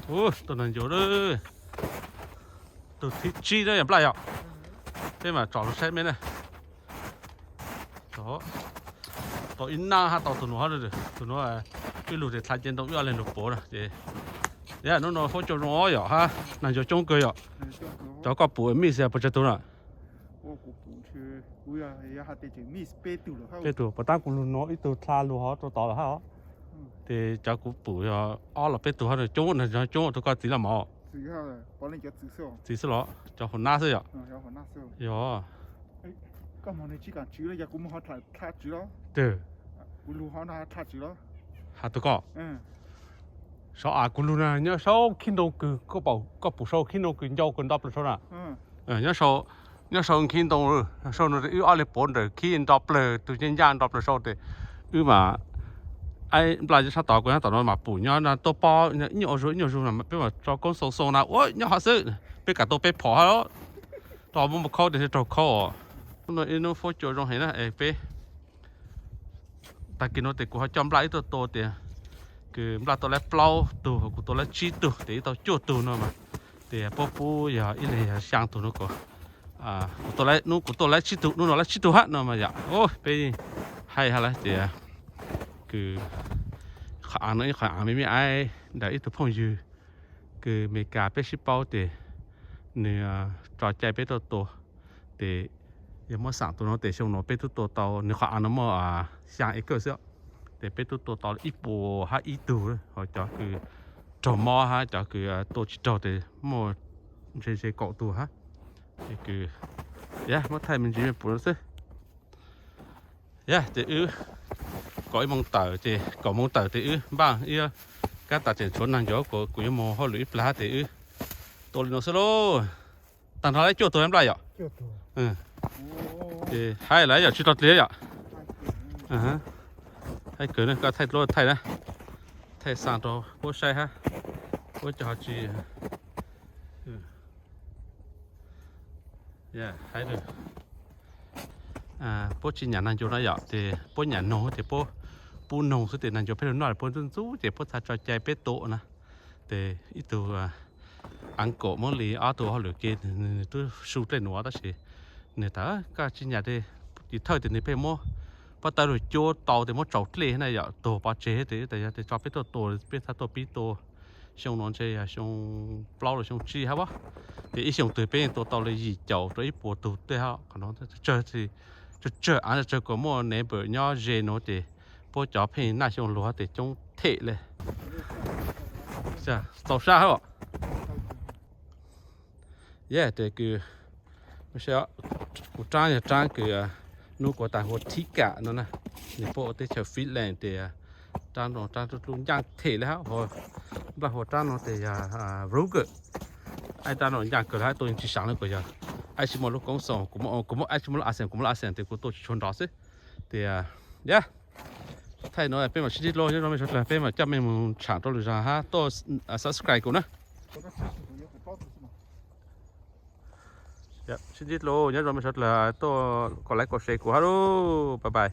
Tus neeg ncuav, tus thib tsib na yog Nplaj yom. Peb mam tsom los saib me na. Tau ib nab hab tau tus nuav, tus nuav ib lug tes txha ce ntoo ib ob leeg lug puav na ces. Yog hnub no fob cua zoo os yom hab neeg ncuav coob kawg yom. Cov koj pum mix puas tsawg tug na? Peb tug, puas tab kuv lug nuav ib tug txha lug hov rau tod lawm hab os. Ces cov kuv pum yog ob los peb tug hab, coob neeg coob, tus koj txiv los mov. Txiv xwb los cov hauv nab xwb yom. Yog. Has tus koj, saum av kuv lug na nyob saum khib ntoo kws, koj pum saum khib ntoo kws ncau kws nto plaws saud na. Nyob saum khib ntoo, saum no wb ob leeg puav ntawm khib nto plaws, tus ncaj ncaj nto plaws saud tes wb mam, aib Nplaj sab tod kuv nyob tom no mas pum nyob tuaj pob ib nyuag ua zug ib nyuag zug na peb mam tso koob xoo xoo na ua nyob hov xwb, peb kam tua peb phom hab. Rau muab mus khaub tes raug khaub os. Hnub no ib hnub fob cua zoo heev na es peb Tag kis no tes kuv ho coj Nplaj wb tuaj tua tes, kws Nplaj tua lawm plaub tug, kuv tua lawm tsib tug tes wb tau cuaj tug no mas, tes puab pub yog ib leeg yog xyaa tug no kom, kuv tua lawm, hnub kuv tua lawm tsib tug, hnub no lawm tsib tug hab no mas yom. Peb yeej haib hab lawm tes, kws qhov av no ib qhov av me me aib ntawm ib tug phooj ywg kws Amelikas peb sib paub tes nws tso cai peb tuaj tua, tes yog muab xaam tus no tes xyoo no peb tub tua tau, nws qhov av no muaj xyaa acre xwb, tes peb tub tua tau ib puas hab ib tug, ho cov kws raug mob hab cov kws tua tsis raug tes muaj ntshe ntshe kaum tug hab. Ces kws, yog muab thaij me ntsis me pum no xwb. Yog ces wb kaum ib moos tawm ces kaum moos tawm tes wb npaj ib kab tas tseem tshuav neeg ncuav, kuv yuav mus hauj lwm ib plag hab tes wb tua li no xwb lauj. Tag nrho lawm cuaj tug Nplaj yom. Ces haib lawm yom, tsis tau dlig yom. Haib kawg na, koj thaij dluab thaij na, thaij xaa rau puab saib hab, puab cov ho tsis, puab tsis nyam neeg ncuav no yom, ces puab nyam noog ces puab pub noog xwb, tes neeg ncuav pheej lug noj puab ntxub ntxub ces puab txhad tso cai peb tua na. Tes ib tug uncle Moob Lis ob tug hauj lwm ke, nws twb su dlej nuav tab sis nws tas koj tsis nyam tes, tes thawj tes nws pheej muab pob tawb lug cuab tau tes muab tsaus dlej na yom, tuag pov tseg tes tas yog tes tso peb tuaj tua, peb txhad tuaj pib tua. Xyoo no ntshe yog xyoo plaub los xyoo tsib hab as. Ces ib xyoo twg peb yeej tua tau li yim caum rau ib puas tug tej hab. Qhov no tsawg tsawg av, tsawg kom muaj neighbor nyob ze nuav ces puab cov pheej naj xyoo luag tes coob them le. Txaus sab hab. Yog tes kws, kuv raab yog raab kws nub kuv tas hu ua Thib Kam no na, nws puab ua teb chaws Finland tes raab no raab dlub ncaaj them le hab. Nplaj hu ua raab no tes yog Ruger. Aib raab no ncaaj kawg le hab, tua tsis saav le kuas yog aib tsis muaj lub koob xoo, kuv muaj, aib tsis muaj lub accent, kuv muaj lub accent tes kuv tua tsis tshua nrov xwb. Tes yog, thaij no peb mam sib ntsib dlua, nyob zoo mej suav dlawg, peb mam coj mej mus tshaam rau lwm zag hab tuaj subscribe kuv na. Sib ntsib dlua, nyob zoo mej suav dlawg, tuaj kom like kom share kuv hab lauj, bye bye.